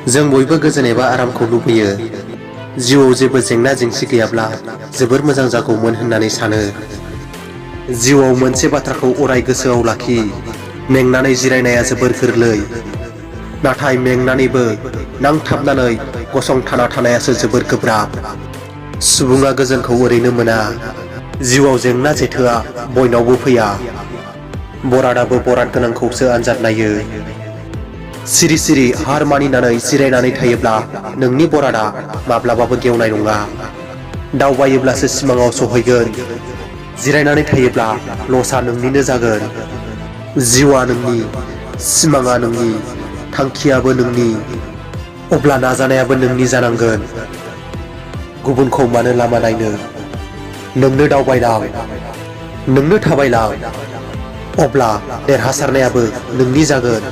जों बयबो गोजोन एबा आरामखौ लुबैयो। जिउआव जेबो जेंना जेंसि गैयाब्ला जोबोर मोजां जागौमोन होननानै सानो। जिउआव मोनसे बाथ्राखौ अराय गोसोआव लाखि, मेंनानै जिरायनाया जोबोर गोरलै, नाथाय मेंनानैबो नांथाबनानै गसंथाना थानायासो जोबोर गोब्राब। सुबुङा गोजोनखौ ओरैनो मोना। जिउआव जेंना जेथोआ बयनावबो फैया। बरादाबो बराद गोनांखौसो आनजाद नायो। सिरि सिरि हार मानिनानै जिरायनानै थायोब्ला नोंनि बरादा माब्लाबाबो गेवनाय नङा। दावबायोब्लासो सिमाङाव सहैगोन। जिरायनानै थायोब्ला लसआ नोंनिनो जागोन। जिउआ नोंनि, सिमाङा नोंनि, थांखियाबो नोंनि, अब्ला नाजानायाबो नोंनि जानांगोन। गुबुनखौ मानो लामा नायनो? नोंनो दावबायलां, नोंनो थाबायलां, अब्ला देरहासारनायाबो नोंनि जागोन।